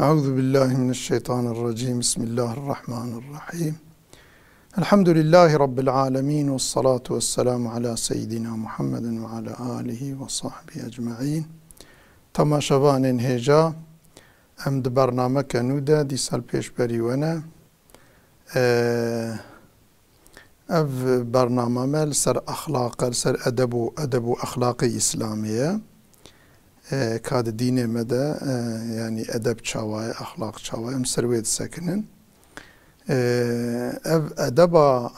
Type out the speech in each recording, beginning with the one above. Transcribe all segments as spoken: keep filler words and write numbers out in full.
أعوذ بالله من الشيطان الرجيم. بسم الله الرحمن الرحيم. الحمد لله رب العالمين، والصلاة والسلام على سيدنا محمد وعلى آله وصحبه أجمعين. Temaşevanên hêja, em di bernameke nû de dîsa li pêşberî we ne. Ee, ev bername me li ser exlaq e, li ser edeb û, edeb û exlaqê Îslamê ye. Ee, ka di dînê me de, e, yanî edeb çawa ye, exlaq çawa ye, em ser wê disekinin. Ee, ev edeba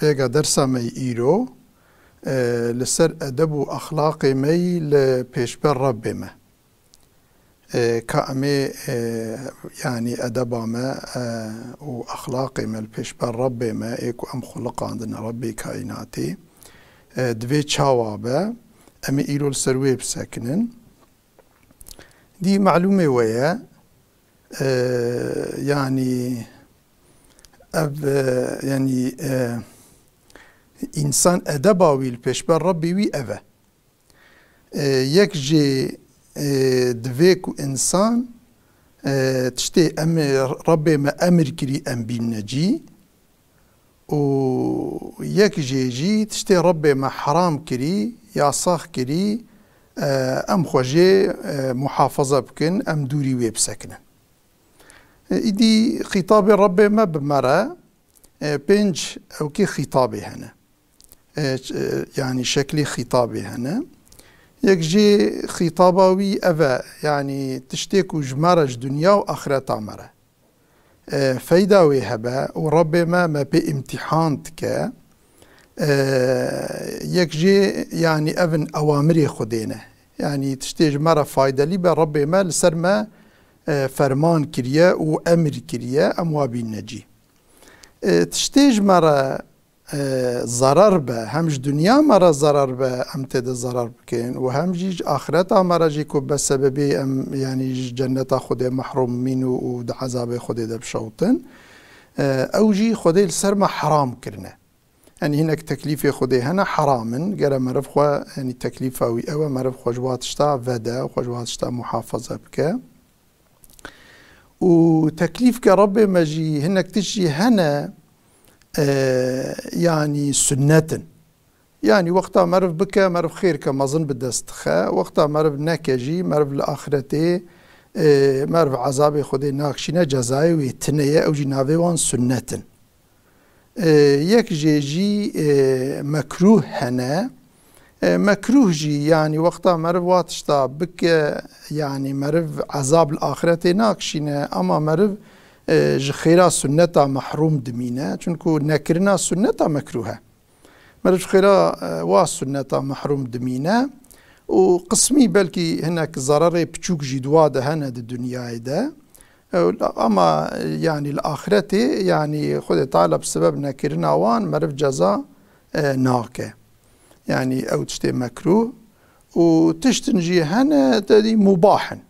vêga dersa me yî îro, e, li ser edeb û exlaqê me yî li pêşber Rebbê me. E, ka em ê, e, yanî edeba me, e, û exlaqê me li pêşber Rebbê me, ê ku em xuliqandine, Rebbê kaînatê, e, divê çawa be, em ê îro li ser wê bisekinin. Dî malûmê we ye, e, yanî ev, e, yanî, e, însan edeba wî li pêşber Rebbê wî ev e. E, yek jê, e, divê ku însan, e, tiştê em, Rebbê me emir kirî em bînine cî û yek jê jî tiştê Rebbê me heram kirî, yasax kirî, e, em xwe jê, e, muhafaza bikin, em dûrî wê bisekinin. E, îdî xîtabê Rebbê me bi me re, e, pênc ewkê xîtabê hene. E, ç-, e, yanî şeklê xîtabê hene. Yek jê xîtaba wî ev e, yanî tiştê ku ji me re, ji dinya û axireta me re, e, feyda wê hebe û Rebbê me me pê îmtîhan dike. E, yek jê, yanî ev in ewamirê Xwedê ne. Yanî tiştê ji me re faydelî be, Rebbê me li ser me, e, ferman kiriye û emir kiriye, em wa bînine cî. E, tiştê ji me re, e, zarar be, hem ji dinya me re zarar be, em tê de zarar bikin û hem jî ji axireta me re jî ku be sebebê em, yanî ji cenneta Xwedê mehrûm bîn û, û di ezabê Xwedê de bişewtin, e, ew jî Xwedê li ser me heram kirine. Yanî hinek teklîfê Xwedê hene heram in, gere meriv xwe, yanî teklîfa wî ew e, meriv xwe ji wa tişta vede, xwe ji wa tişta muhafaza bike. Û teklîfke Rebbê me jî hinek tişt jî hene, e, yanî sunnet in. Yanî wexta meriv bike, meriv xêrke mezin bi dest dixe. Wexta meriv neke jî, meriv li axretê, e, meriv ezabê Xwedê nakişîne, cezayê wê tune ye, ew jî navê wan sunnet in. E, yek jê jî, e, mekrûh hene. E, mekrûh jî, yanî wexta meriv wa tişta bike, yanî meriv ezab li axretê nakişîne, ama meriv, e, ji xêra sunneta mehrûm dimîne. Çunku nekirina sunneta mekrûh e. Meriv ji xêra, e, wa sunneta mehrûm dimîne. Û qismî belkî hinek zererê piçûk jî di wa de hene di dinyayê de. Ew, ama, yanî li axretê, yanî Xwedê Teala bi sebeb nekirina wan meriv ceza, e, nake. Yanî ew tiştê mekrûh û tiştin jî hene, te dî mubah in.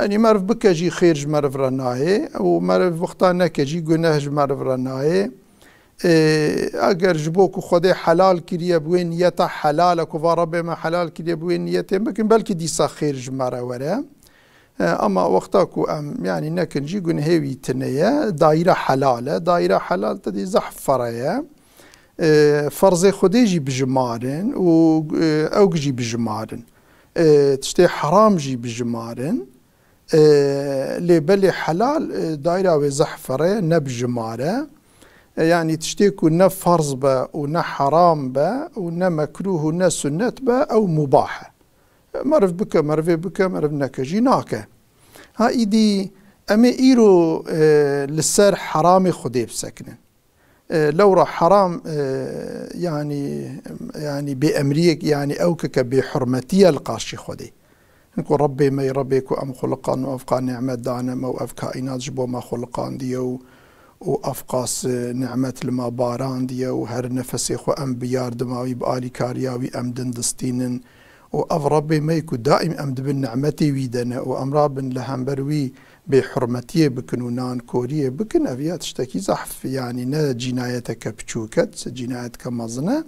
Yanî meriv bike jî xêr ji meriv re nayê û meriv wexta neke jî guneh ji meriv re nayê. E, eger ji bo ku Xwedê helal kiriye, bi wê niyeta helal e ku va Rebbê me helal kiriye, bi wê niyetê bikin, belkî dîsa xêr ji me re were. E, ama wexta ku em, yanî nekin jî, gunehê wî tune ye, daîra helal e. Daîra helal te dî zehf fere ye. E, ferzê Xwedê jî bijimarin û, e, ewk jî bijimarin. E, tiştê heram jî bijimarin. E, lê belê helal, e, daîra wê zehf fere ye, ne bijimare. E, yanî tiştê ku ne ferz be û ne heram be û ne mekrûh û ne sunnet be, ew mubah e. Meriv bike, merivê bike, meriv neke jî nake. Ha, îdî em ê îro, e, li ser heramê Xwedê bisekinin. E, lewra heram, e, yanî, yanî bêemriyek, yanî ewkeke bêhurmetî ye li qarşî Xwedê. Hinko Rebbê me, Rebbê ku em xuliqan û evqa nîmet dane me û ev kaînat ji bo me xuliqandiye û, û evqas, e, nîmet li me barandiye û her nefesê xwe em bi yardima wî, bi alîkariya wî em din distînin. Û ev Rebbê me yê ku daîm em di bin nîmetê wî de ne û em rabin li hember wî bêhurmetiyê bikin û nankoriyê bikin, ev ya tiştekî zehf, yanî ne cînayeteke piçûk e, cînayeteke mezin e,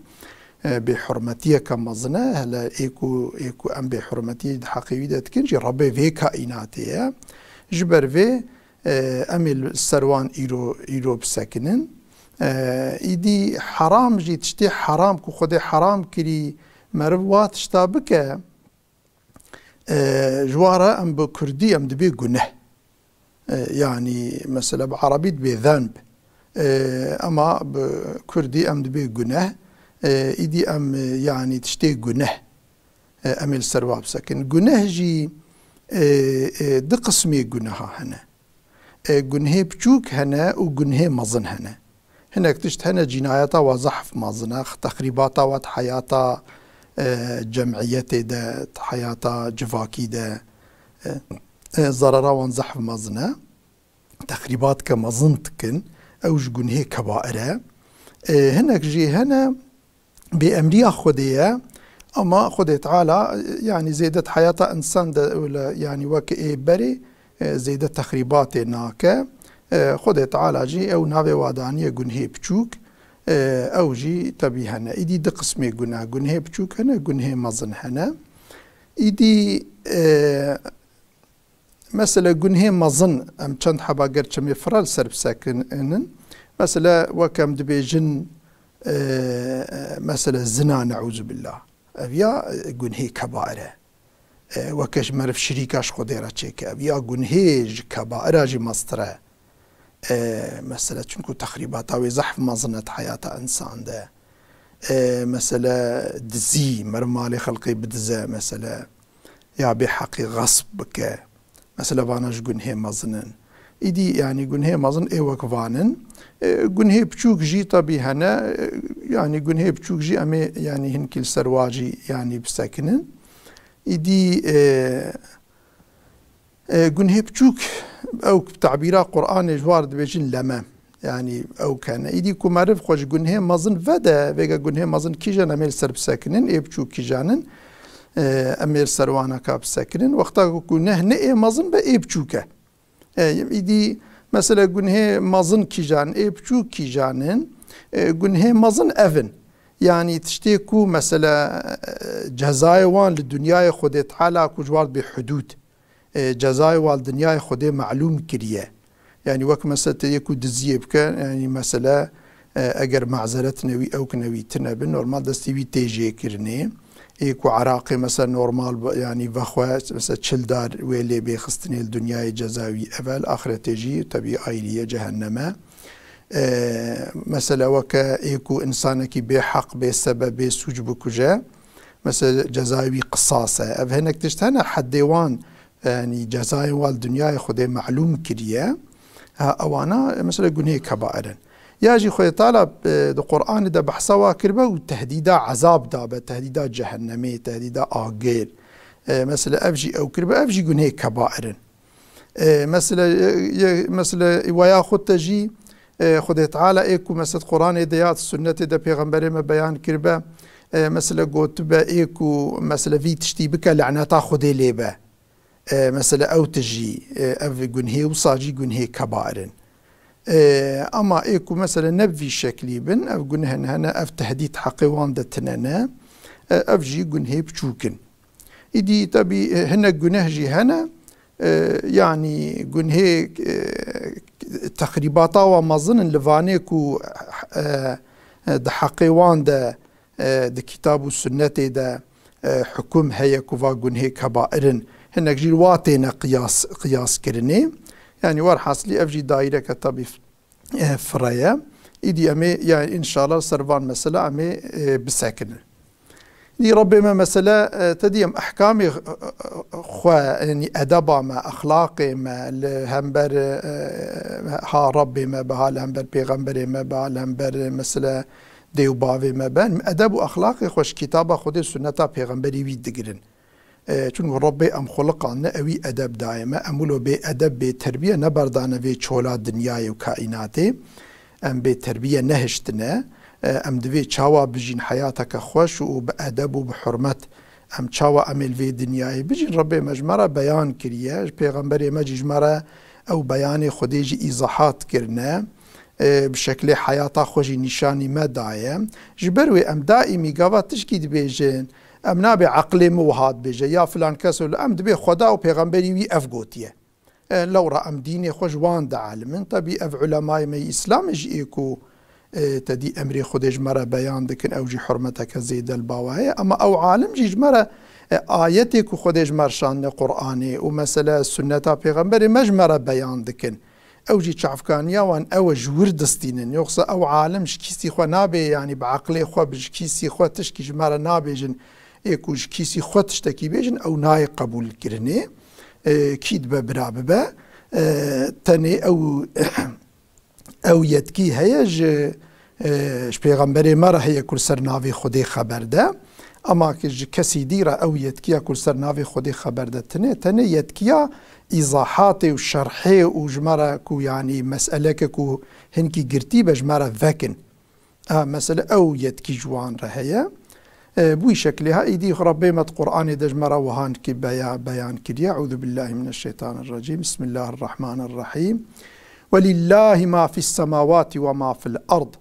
e, bêhurmetiyeke mezin e. Hele ê ku, ê ku em bêhurmetiyê di heqê wî de dikin jî Rebbê vê kaînatê ye. Ji ber vê, e, em ê li ser wan îro, îro bisekinin. E, îdî heram jî, tiştê heram ku Xwedê heram kirî, meriv wa tişta bike, e, ji wan re em bi kurdî em dibê guneh. E, yanî mesela bi erebî dibê zenb. E, ema bi kurdî em dibê guneh. E, îdî em, e, yanî tiştê guneh. E, em ê li ser wa bisekin. Guneh jî, e, e, du qismê guneha hene. E, gunhê biçûk hene û gunhê mezin hene. Hinek tişt hene cînayeta wa zehf mezin e, texrîbata wa di heyata, e, cemiyetê de, di heyata civakî de, e, e, zerera wan zehf mezin e. Texrîbat ke mezin dikin, ew ji gunhê kebair e. E, hinek jî hene, bêemriya Xwedê ye, ama Xwedê Teala, e, yanî zêde di heyata însan de wile, yanî wek ê berê, e, zêde texrîbatê nake. E, Xwedê Teala jî ew navê wa daniye gunhê biçûk, e, ew jî tebî hene. Îdî du qismê guneh, gunhê biçûk hene, gunhê mezin hene. Îdî, e, Mesela gunhê mezin, em çend heba ger çimê fira li ser bisekinin. Mesela wek em dibêjin, e, mesela zina, neûzubillah. Ev ya, e, gunhê kebair e. E, weke ji meriv şirîka ji Xwedê re çêke. Ev ya gunhê ji kebaira jî mestir e. E, mesela çunku texrîbata wê zehf mezin e di heyata însan de. E, mesela dizî, meriv malê xelkê bidize, mesela ya bê heqî xesp bike. Mesela vana ji gunhê mezin in. Îdî, yanî gunhê mezin ê wek van in. E, gunhê biçûk jî tebî hene. E, yanî gunhê biçûk jî em ê, yanî hinkî li ser wa jî, yanî bisekinin. Îdî, e, e, gunhê biçûk, ew tabîra Qur'anê ji war dibêjin leme. Yanî ew kene. Îdî ku meriv xwe ji gunhê mezin vede, vêga gunhê mezin kîjan em ê li ser bisekinin, ê biçûk kîjan in, e, em ê li ser wana ka bisekinin. Wexta ku guneh ne ê mezin be, ê biçûk e. E, îdî mesela gunhê mezin kîjan, ê biçûk kîjan in, e, gunhê mezin ev in. Yanî tiştê ku mesela, e, cezayê wan li dinyayê Xwedê Teala ku ji war bê hudûd. E, cezayê wa li dinyayê Xwedê melûm kiriye. Yanî wek mesela te yê ku diziyê bike, yanî mesela, e, eger mazeret tine wî, ew kine wî tine bin, normal destê wî tê jêkirinê. Ê ku eraqê mesela normal, yanî vexwe, mesela çil dar wê lê bê xistinê li dinyayê ceza wî evel, axretê jî tebî ayrî ye, cehenneme. E, mesela weke ê ku însanekî bê heq, bê sebeb, bê sûc bikuje, mesela cezayê wî qisas e. Ev hinek tişt hene, heddê wan, yanî cezayên wan li dinyayê Xwedê melûm kiriye. Ha, ewana, mesela gunhê kebair in. Ya jî Xwedê Teala, e, di Qur'anê de behsa wa kiribe û tehdîda ezab dabe, tehdîda cehennemê, tehdîda agir. E, mesela ev jî ew kiribe, ev jî gunhê kebair in. E, mesela, e, e, mesela, weya xwe te jî, e, Xwedê Teala ê ku mesela Qur'anê de ya sunnetê de pêxemberê me beyan kiribe, e, mesela gotibe ê ku mesela vî tiştî bike, leneta Xwedê lê be. E, mesela ew tijî, e, ev gunhê wisa jî gunhê kebair in. E, ama ê ku mesela ne bi vî şeklî bin, ev gunehên hene, ev tehdîd heqê wan de tine ne, e, ev jî gunhê biçûk in. Îdî tebî, e, hinek guneh jî hene, e, yanî gunhê, e, texrîbata wa mezin in li vanê ku, e, e, di heqê wan de, e, di kitab û sunnetê de, e, hukum heye ku va gunhê kebair in. Hinek jî wa têne qiyas, qiyaskirinê. Yanî werhasilî ev jî daîreke tebî, e, fire ye. Îdî em ê, yanî înşallah li ser van mesela em ê, e, bisekinin. Dî Rebbê me mesela, e, te dî em ehkamê, e, e, xwe, yanî edeba me, exlaqê me li hember, e, ha Rebbê me be, ha li hember pêxemberê me be, ha li hember mesela dê û bavê me be. Em edeb û exlaqê xwe ji kitaba Xwedê, sunneta pêxemberî wî digirin. E, çunku Rebbê em xuliqandine, ewî edeb daye me. Em wilo bê edeb, bê terbiye neberdane vê çola dinyayê û kaînatê. Em bê terbiye nehiştine. E, em divê çawa bijîn heyateke xweş û bi edeb û bi hurmet. Em çawa em ê li vê dinyayê bijîn? Rebbê me ji me re beyan kiriye. Ji pêxemberê me jî ji me re ew beyanê Xwedê jî îzahat kirine. E, bi şeklê heyata xwe jî nîşanî me daye. Ji ber wê em daîmî gava tişkî dibêjin, em nabê eqlê min wiha dibêje, ya filan kes û li, em dibê Xweda û pêxemberî wî ev gotiye. E, lewra em dînê xwe ji wan dielimin. Tebî ev ulemayê me yî Îslamê jî ê ku, e, te dî emrê Xwedê ji me re beyan dikin, ew jî hurmeteke zêde li ba we heye. Ema ew alim jî ji me re, e, ayetê ku Xwedê ji me re şandine Qur'anê û mesele sunneta pêxemberê me ji me re beyan dikin. Ew jî çavkaniya wan ew e ji wir distînin. Yoksa ew alim ji kîsî xwe nabê, yanî bi eqlê xwe, bi ji kîsî xwe tişkî ji me re nabêjin. Ê ku ji kîsî xwe tiştekî bêjin, ew nayê qebûlkirinê. E, kî dibe bira bibe. E, tenê ew, ew yetkî heye ji, e, ji pêxemberê me re heye ku li ser navê Xwedê xeber de. Ema ki ji kesî dî re ew yetkiya ku li ser navê Xwedê xeber de tine, tenê yetkiya îzahatê û şerhê û ji me re ku, yanî meseleke ku hinkî girtî be ji me re vekin. Ha, mesele ew yetkî ji wan re heye. E, bi wî şeklê ha, îdî Rebbê me di Qur'anê de ji me re wihan ki beya-, beyan kiriye. Eûzu billahi mineşşeytanirracîm. Bismillahirrahmanirrahîm. Welillahi ma fis semawati ve ma fil ard.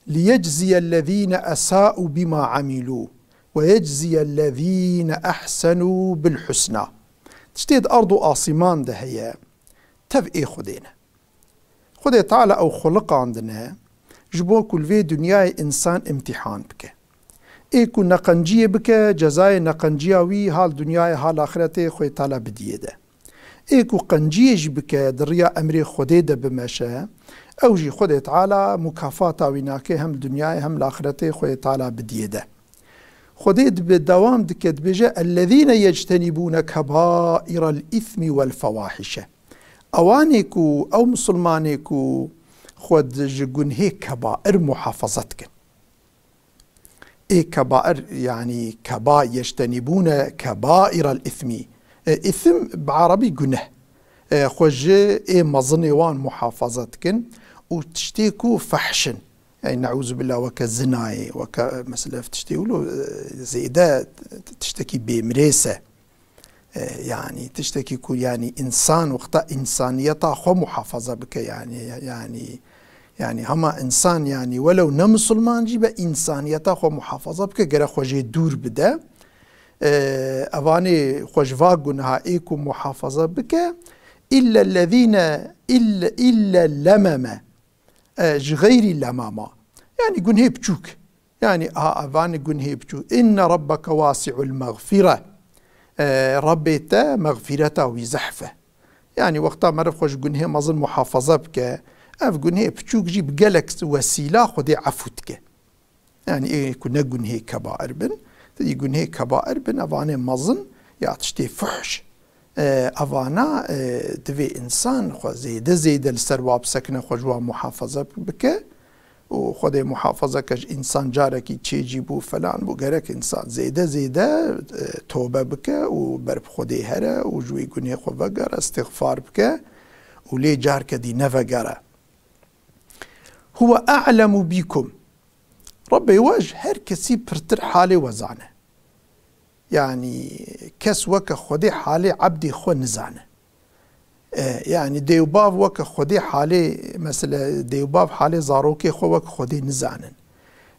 Liyecziyellezîne esâ'u bima amilû ve yecziyellezîne ehsenû bil husna. Tiştê di erd û asîman de heye, tev ê Xwedê ne. Xwedê Teala ew xuliqandine ji bo ku li vê dinyayê însan îmtîhan bike. Ê ku neqenciyê bike, cezayê neqenciya wî ha li dinyayê ha li axretê Xwedê Teala bidiyê de. Ê ku qenciyê jî bike, di riya emrê Xwedê de bimeşe, ew jî Xwedê Teala mukafata wî nake hem li dinyayê hem li axretê Xwedê Teala bidiyê de. Xwedê dibe dewam dike, dibêje, "Ellezîne yectenîbûne kebaîrel îsmî wel fewahîşe." Ewanê ku, ew misilmanê ku xwe di, ji gunhê kebair muhafaza dikin. Ê kebair, yanî keba-, yectenîbûne kebaîrel îsmî. E, îsim bi erebî guneh. E, xwe ji ê mezinê wan muhafaza dikin û tiştê ku fehş in. Ey, neûzubillah, weke zinayê, weke, e, mesela, ev tiştê wilo, e, zêde t-, t-, tiştekî bêmirês e. E, yanî, tiştekî ku, yanî, însan wexta însaniyeta xwe muhafaza bike, yanî, yanî, yanî, hema însan, yanî, welew ne misilman jî be, însaniyeta xwe muhafaza bike, gere xwe jê dûr bide. E, evanê xwe ji va gunaha ê ku muhafaza bike, îllellezîne, îlle-, îlle lememe. E, ji xeyrî lemama. Yanî gunhê biçûk. Yanî, a, evanê gunhê biçûk. Inne rabbeke wasi'ul mexfire. E, Rabbê te mexfireta wî zehf e. Yanî, wexta meriv xwe ji gunhê mezin muhafaza bike, ev gunhê biçûk jî bi gelek wesîla Xwedê efû dike. Yanî ê ku ne gunhê kebair bin, tedî gunhê kebair bin, evanê mezin ya tiştê fuhş, e, evana, e, divê însan xwe zêde zêde li ser wa bisekine, xwe ji wa muhafaza bike û Xwedê muhafazeke ji însan carekî çêcî bû, felan bû, gerek însan zêde zêde, e, tobe bike û ber bi Xwedê here û ji wî gunhê xwe vegere, îstixfar bike û lê carke dî nevegere. Huwe a'lemu bikum. Rabbê we ji her kesî pirtir halê we zane. Yanî kes weke Xwedê halê ebdê xwe nizane. E, yanî dê û bav weke Xwedê halê, mesela dê û bav halê zarokê xwe weke Xwedê nizanin.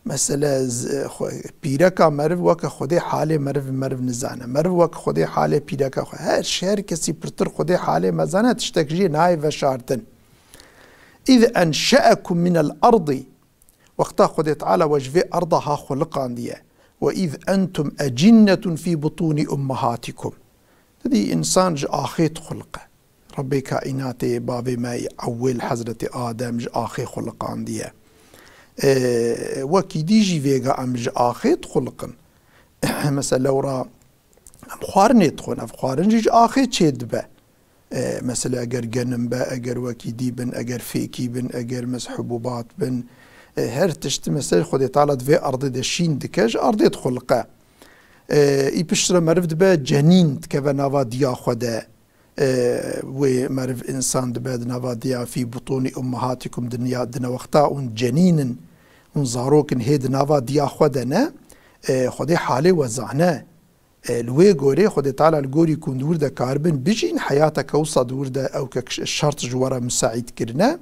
Mesela z-, xwe-, pîreka meriv weke Xwedê halê meriv, meriv nizane. Meriv weke Xwedê halê pîreka xwe. Her, her kesî pirtir Xwedê halê me zane, tiştek jê nayê veşartin. "Îz enşe'ekum minel erdî", wexta Xwedê Teala we ji vê erda ha xuliqandiye, "ve îz entum ecinnetun fî butûnî ummehatikum." Didî însan ji axê dixuliqe. Rebbê kaînatê, bavê me yê ewil, Hezretê Adem ji axê xuliqandiye. Ee, wekî dî jî vêga em ji axê dixuliqin. Mesela, lewra em xwarinê dixwin, ev xwarin jî ji axê çêdibe. E, mesela eger genim be, eger wekî dî bin, eger fêkî bin, eger mes hubûbat bin, e, her tişt mesela Xwedê Teala di vê erdê de şîn dike, ji erdê dixuliqe. E, î piştre meriv dibe cenîn, dikeve nava diya xwe de. E, wê meriv însan dibe di nava diya fî butûnî ummehatikum dinya, dine wexta hûn cenîn in, hûn zarok in hê di nava diya xwe de ne, e, Xwedê halê we zane. E, li wê gorê Xwedê Teala li gorî ku hûn di wir de karibin bijîn, heyateke wisa di wir de ew ke şert ji we re misaîd kirine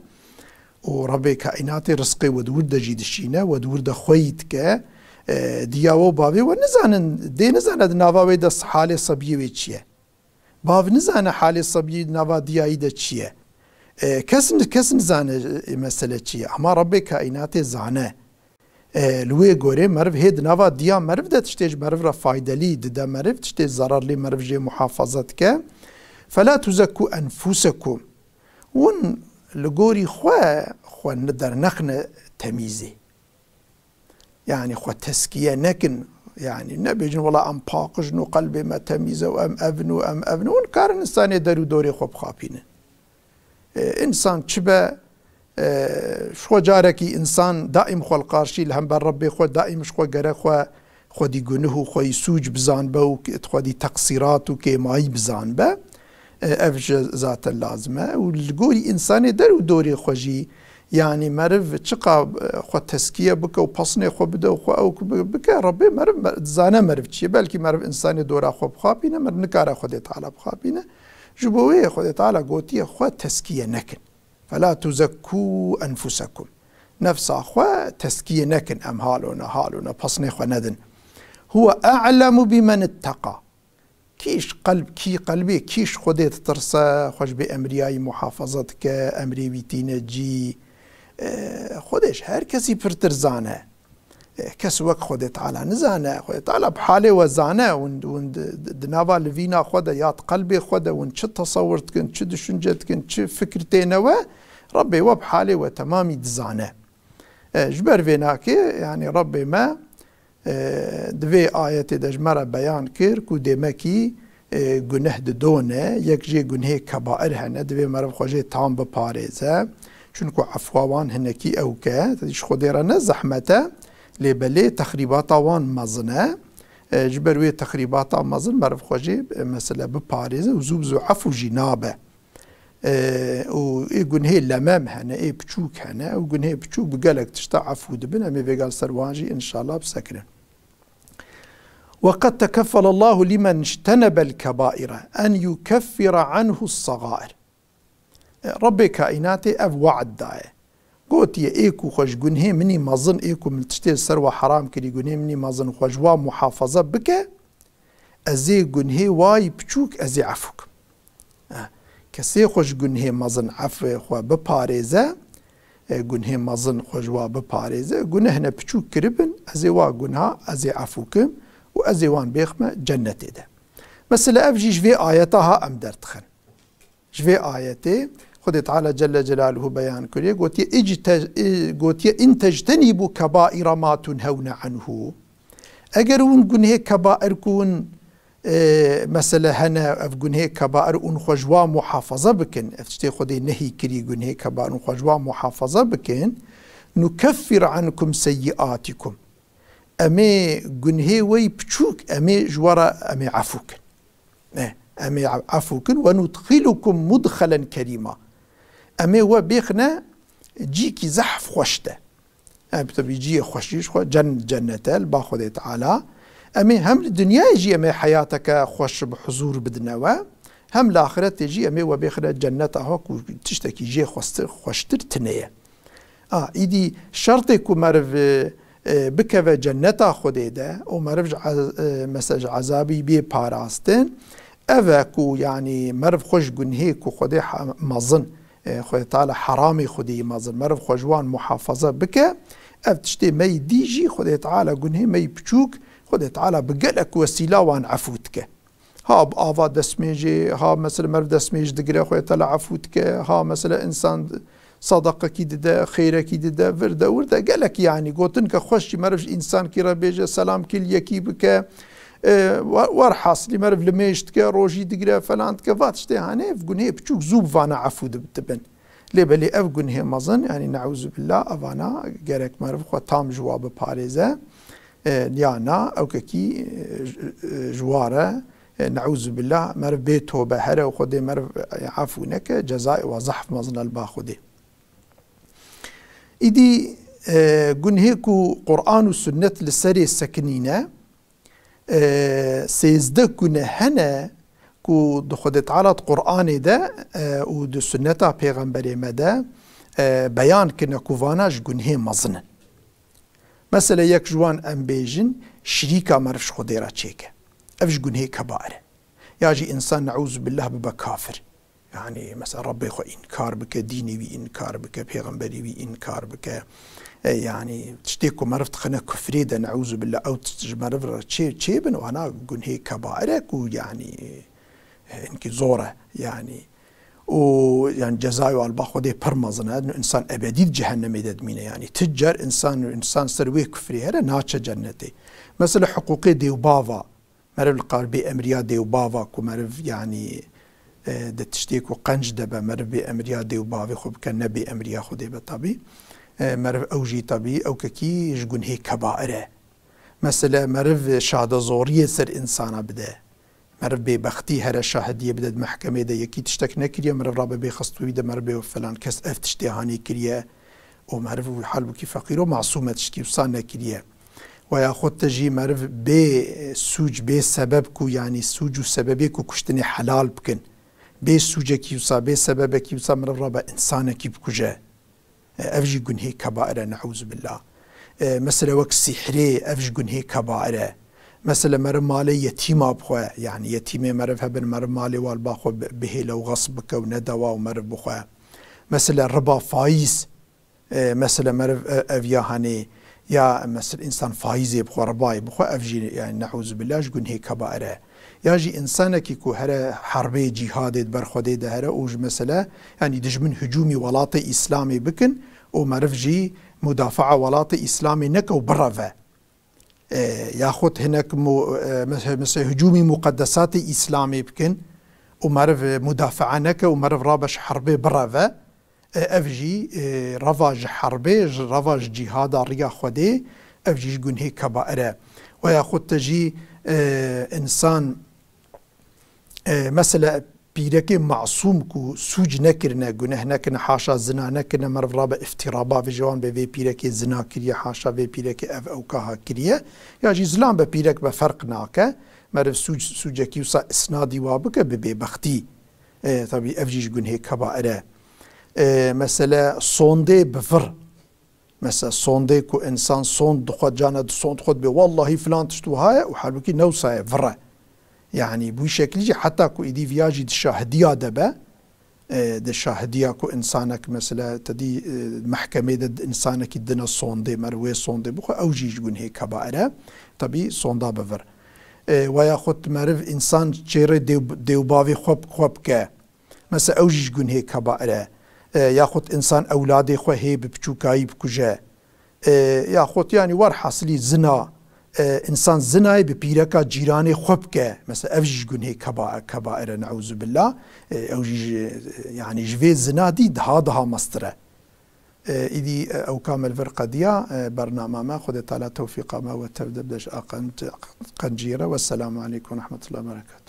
û Rebbê kaînatê rizqê we di wir de jî dişîne, we di wir de xweyî dike. E, diya we û bavê we nizanin, dê nizane di nava wê de halê sebiyê wê çi ye. Bav nizane halê sebiyî di nava diyayî de çi ye. E, kes, kes nizane, e, mesele çi ye. Ama Rebbê kaînatê zane. E, li wê gorê meriv hê di nava diya meriv de tiştê ji meriv re faydelî dide meriv, tiştê zerarlî meriv jê muhafaza dike. Fela tuzekkû enfusekum. Hûn li gorî xwe, xwe ne dernexne temîzê. Yani xwe teskiye nekin. Yani nebêjin, "Wela em paqij in û qelbê me temîz e û em ev in û em ev in." Hûn karin insanê der û dorê xwe bixapînin. E, insan çi be, e, ji xwe carekî insan daîm xwe li qarşî li hember Rebbê xwe daîm ji xwe gerek xwe xwedî gunih û xweyî sûc bizanbe û xwedî teqsîrat û kêmayî bizanbe. E, ev ji zaten lazim e. Û li gorî însanê der û dorê xwe jî, yanî meriv çiqa, e, xwe teskiye bike û pesnê xwe bide û xwe ew bi-, bike, Rebbê meriv, mer-, dizane meriv çi ye. Belkî meriv însanê dora xwe bixapîne, meriv nikare Xwedê Teala bixapîne. Ji bo wê Xwedê Teala gotiye, "Xwe teskiye nekin." Fela tuzekkû enfusekum. Nefsa xwe tezkiyê nekin, em halo ne, halo ne, pesnê xwe nedin. Huwe a'lemu bimen itteqa. Kî ji qelb, kî qelbê, kî ji Xwedê ditirse, xwe ji bêemriyayî muhafaza dike, emrê wî tîne cî. E, Xwedê ji her kesî pirtir zane. E, kes wek Xwedê Teala nizane. Xwedê Teala bi halê we zane. Hûn, hûn di, di, di nava livîna xwe de ya di qelbê xwe de hûn çi tesewir dikin, çi düşünce dikin, çi fikir têne we, Rebbê we bi halê we temamî dizane. E, ji ber vê nakê, yanî Rebbê me, e, di vê ayetê de ji me re beyan kir ku dêmekî e, guneh di do ne, yek jê gunhê kebair hene, divê meriv xwe jê tam biparêze. Çunku efwa wan hinekî ew ke, ji Xwedê re ne zehmet e, lê belê texrîbata wan mezin e. E, ji ber wê texrîbata mezin meriv xwe jê, e, mesele biparêze û zû bi zû efû jî nabe. E, û ê gunhê lemem hene, ê piçûk hene, û gunhê piçûk bi gelek tişta efû dibin, em ê vêga li ser wan jî înşallah bisekirin. وَقَدْ تَكَفَّلَ اللّٰهُ لِمَنْ اجْتَنَبَ الْكَبَائِرَ اَنْ يُكَفِّرَ عَنْهُ الصَّغَائِرَ. E, Rebbê kaînatê ev we'd daye. Gotiye, ê ku xwe ji gunhê min î mezin, ê ku min tiştê li ser we heram kirî, gunhê min î mezin, xwe ji wa muhafaza bike, ez ê gunhê wa yî piçûk, ez ê efû kim. E, kesê xwe ji gunhê mezin efê xwe biparêze, e, gunhê mezin xwe ji wa biparêze, gunehne piçûk kiribin, ez ê wa gunha, ez ê efû kim û ez ê wan bêxme cennetê de. Mesela ev jî ji vê ayeta ha em derdixin. Ji vê ayetê Xwedê Teala Celle Celaluhu beyan kiriye, gotiye, "İcte-, e, gotiye, in tectenîbû kebaîra ma tunhewne anhu." Eger hûn gunhê kebair ku hûn e, mesele hene, ev gunhê kebair ûn xwe ji wa muhafaza bikin. Ev tiştê Xwedê nehî kirî, gunhê kebair ûn xwe ji wa muhafaza bikin. Nukeffir ankum seyyiatikum. Em ê gunhê we yî piçûk, em ê ji we re, em ê efû kin. E, em ê efû kin. Ve nudxilukum mudxelen kerîma. Em ê we bêxine cîkî zehf xweş de. Ev bi tevî cihê xweşî ji xwe cen-, cennet e li ba Xwedê Teala. Em ê hem li dinyayê jî em ê heyateke xweş bi huzûr bidine we. Hem li axiretê jî em ê we bêxine cenneta xwe ku tiştekî jê xwestir, xweştir tune ye. A, îdî şertê ku meriv, e, e, bikeve cenneta Xwedê de û meriv ji ez-, e, mesela ji ezabî bê parastin, ev e ku, yanî, meriv xwe ji gunhê ku Xwedê ha-, mezin, e, Xwedê Teala heramê Xwedê mezin, meriv xwe ji wan muhafaza bike, ev tiştê me yî dî jî Xwedê Teala gunhê me yî piçûk, Xwedê Teala bi gelek wesîla wan efû dike. Ha bi ava destmêjê, ha mesela meriv destmêj digire, Xwedê Teala efû dike, ha mesela însan sadaqekî dide, xêrekî dide, vir de, wir de, gelek, yanî gotin ke xweş jî meriv ji însankî re bêje, selamkî li yekî bike, e, we-, werhasilî meriv limêj dike, rojî digire, felan dike, va tiştê hene, ev gunhê piçûk zû bi vana efû dib-, dibin. Lê belê ev gunhê mezin, yanî neûzubillah, evana gerek meriv xwe tam ji wa biparêze. E, ya na, ewkekî, e, ji, e, ji wa re, e, neûzubillah, meriv bê tobe here û Xwedê meriv, e, efû neke, cezayê wa zehf mezin e li ba Xwedê. Îdî, e, gunhê ku Quran û Sunnet li serê sekinîne, e, sêzdeh gune hene ku di Xwedê Teala di Quranê de, e, û di Sunneta Pêxemberê me de, e, beyan kirine ku vana ji gunhê mezin in. Mesela yek ji wan em bêjin, şirîka meriv ji Xwedê re çêke. Ev ji gunhê kebair e. Ya jî însan neûzubillah bibe kafir. Yanî mesela Rebbê xwe înkar bike, dînê wî înkar bike, pêxemberê wî înkar bike. E, yanî tiştê ku meriv dixine kufrê de neûzubillah ew tişt ji meriv re çê, çê bin, wana gunhê kebair e ku yanî, e, hinkî zor e yanî. Û yanî cezayê wan li ba Xwedê pir mezin e. Însan ebedî di cehennemê de dimîne yanî. Ti car însan, însan ser wê kufrê here naçe cennetê. Mesela hiqûqê dê û bava. Meriv li qal bê emriya dê û bava ku meriv, yanî, e, di tiştê ku qenc de be, meriv bê emriya dê û bavê xwe bike, ne bê emriya Xwedê be tabî. E, meriv ew jî tabî, ew kekî ji gunhê kebair e. Mesele meriv şahadezoriyê ser însana bide. Meriv bêbextî here şahidiyê bide di mehkemê de, yekî tiştek nekiriye, meriv rabe bê xist wî de, meriv bê felan kes ev tiştê hanê kiriye. û meriv û halbûkî feqîr û masûm e, tiştî wisa nekiriye. We yaxud te jî meriv bê sûc, bê sebeb ku, yanî sûc û sebebê ku kuştinê helal bikin. Bê sûcekî wisa, bê sebebekî wisa meriv rabe însanekî bikuje. E, ev jî gunhê kebair e, neûzubillah. E, mesele wek sîhrê, ev jî gunhê kebair e. Mesele meriv malê yetîma bixwe, yanî yetîmê meriv hebin, meriv malê wan ba xwe bi-, bihêle û xesb bike û nede wa û meriv bixwe. Mesele riba, fayîz, E, mesele meriv, e, ev ya hanê, ya mesel însan faîzê bixwe, ribayê bixwe, ev jî, yanî, neûzubillah, ji gunhê kebair e. Ya jî însanekî ku here herbê cîhadê di ber Xwedê de here û ji mesele, yanî, dijmin hicûmî welatê Îslamê bikin û meriv jî mudafaa welatê Îslamê neke û bireve. E, yaxud hinek mu-, e, mes-, mesela hicûmî muqeddesatê Îslamê bikin û meriv, e, mudafaa neke û meriv rabe ji herbê bireve, e, ev jî, e, reva ji herbê, ji reva ji cîhada riya Xwedê, ev jî ji gunhê kebair e. We yaxud te jî, e, însan, e, mesela pîrekê masûm ku sûc nekirine, guneh nekirine, haşa zina nekirine, meriv rabe îftîra bavêje wan bê vê pîrekê zina kiriye, haşa vê pîrekê ev ew kaha kiriye. Ya jî zilam be pîrek be ferq nake. Meriv sûc, sûcekî wisa îsnadî wa bike bi bêbextî. E, tabî ev jî ji gunhê kebair e. E, mesele sondê bi vir. Mesela sondê ku însan sond dixwe, cana di sond xwe dibê, wellahî filan tişt wiha ye û halbûkî ne wisa ye, vir e. Yanî bi wî şeklî jî heta ku êdî viya jî di şahidiya de be, e, di şahidiya ku însanek mesela te dî, e, mehkemê de însanekî dine sondê, meriv wê sondê bixwe, ew jî ji gunhê kebair e. Tabî sonda bi vir. E, we yaxud meriv însan çêrê dêw-, dêwbavê xwe, xwe bike. Mesela ew jî ji gunhê kebair e. E, yaxud însan ewladê xwe hê bi piçûkayî bikuje. E, yaxud, yanî, werhasilî zina, e, însan zinayê bi pîreka cîranê xwe bike. Mesela ev jî ji gunhê keba-, kebair e, neûzubillah. E, ew jî ji, yanî, ji vê zina dî daha, daha mestir e. E, îdî, e, ew ka me li vir qediya, e, bernama me, Xwedê Teala tewfîqa me we tev de bide ji a qenc-, qencî re. Wesselamu aleykum we rehmetullahi we berekatuhu.